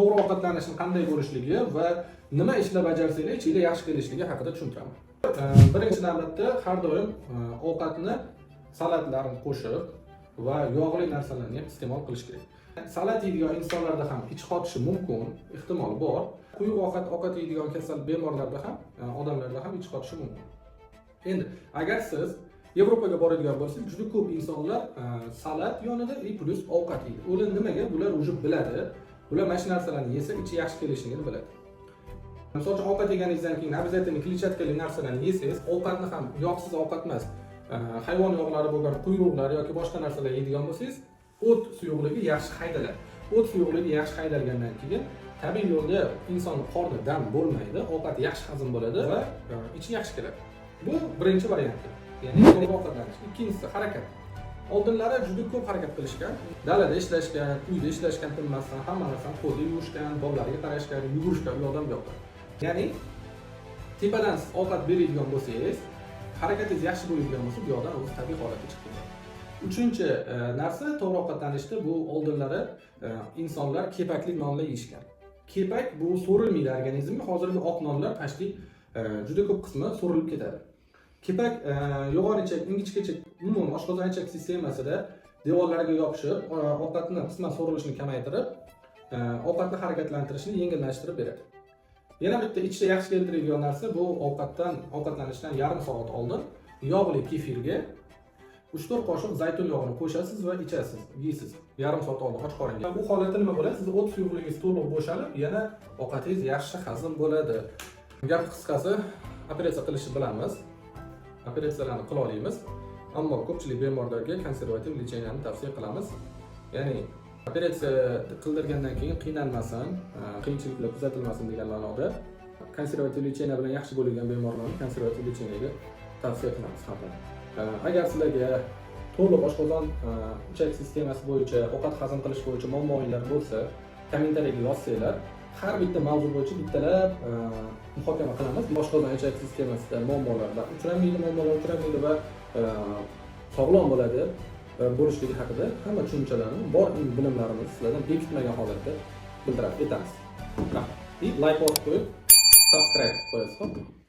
To'g'ri ovqatlanishni qanday bo'lishligi va nima ishlar bajarsanglar, ichinglar yaxshi kelishligi haqida tushuntiraman. Birinchi navbatda har doim ovqatni salatlarni qo'shib va yog'li narsalarni ham iste'mol qilish kerak. Salat yeydigan insonlarda ham ich qotishi mumkin, ehtimol bor. Quyuq ovqat yeydigan kasal bemorlarda ham, odamlarda ham ich qotishi mumkin. Endi agar siz Yevropaga boradigan bo'lsangiz, juda ko'p insonlar salat yonida и плюс ovqat yeydi. Ular nimaga? Bular уже biladi. Ular mana shu narsalarni yesa, ichi yaxshi kelishligini biladi. Misol uchun, ovqat yeganingizdan keyin обязательно kletchatkali narsalarni yesangiz, ovqatni ham yog'siz ovqat emas, hayvon yog'lari bo'lgan quyruqlar yoki boshqa narsalar yeydigan bo'lsangiz, o't suyuqligi yaxshi haydaladi. O't suyuqligi yaxshi haydalgandan keyin tabiiy yo'lda insonni qorni dam bo'lmaydi, ovqat yaxshi hazm bo'ladi va ichi yaxshi keladi. Bu birinchi varianti. Ya'ni to'g'ri ovqatlanish. Ikkinchisi harakat. Oldinlari juda ko'p harakat qilishgan, dalada ishlashgan, uyda ishlashgan tinmasdan, hamma narsani qo'lda yuvishgan, bolalariga qarashgan, yugurishgan u yoqdan bu yoqqa. Ya'ni tepadan siz ovqat beradigan bo'lsangiz, harakatingiz yaxshi bo'ladigan bo'lsa, bu yoqdan o'zi tabiiy holatga chiqib ketadi. Uchinchi narsa to'g'ri ovqatlanishda, bu oldinlari insonlar kepakli nonlar yeyishgan. Kepak bu so'rilmaydi organizmga. Hozirgi oq nonlar почти juda ko'p qismi so'rilib ketadi. Kepak yo'g'on ichak, ingichka ichak, umuman oshqozon ichak sistemasida devorlarga yopishib, ovqatni qisman so'rilishini kamaytirib, ovqatni harakatlantirishni yengillashtirib beradi. Yana bitta ichda yaxshi keltiradigan narsa, bu ovqatlanishdan yarim soat oldin yog'li kefirga 3-4 qoshiq zaytun yog'ini qo'shasiz va ichasiz, yeysiz. Yarim soat oldin och qoringa. Bu holatda nima bo'ladi? Sizni o't suyuqligingiz to'liq bo'shalib, yana ovqatingiz yaxshi hazm bo'ladi. Gap qisqasi, operatsiya qilishni bilamiz. Operatsiyalarni qila olamiz. Ammo ko'pchilik bemorlarga konservativ лечение ni tavsiya qilamiz. Ya'ni operatsiya qildirgandan keyin qiynalmasin, qiyinchiliklar kuzatilmasin degan ma'noda konservativ лечение bilan yaxshi bo'lgan bemorlarni konservativ лечение ga tavsiya qilamiz har doim. Agar sizlarga to'liq oshqozon ichak sistemasi bo'yicha, ovqat hazm qilish bo'yicha muammolar bo'lsa, kommentariyaga yozsanglar, har bitta mavzu bo'yicha bittalab muhokama qilamiz. Oshqozon ichak sistemasida muammolar uchramaydi, muammolar uchramaydi va sog'lom bo'ladi bo'lishligi haqida hamma tushunchalarni, bor bilimlarimizni sizlardan bekitmagan holatda bildirib etamiz. Rahmat. И layk bosib qo'yib, subscribe qilib qo'yasiz, xo'p?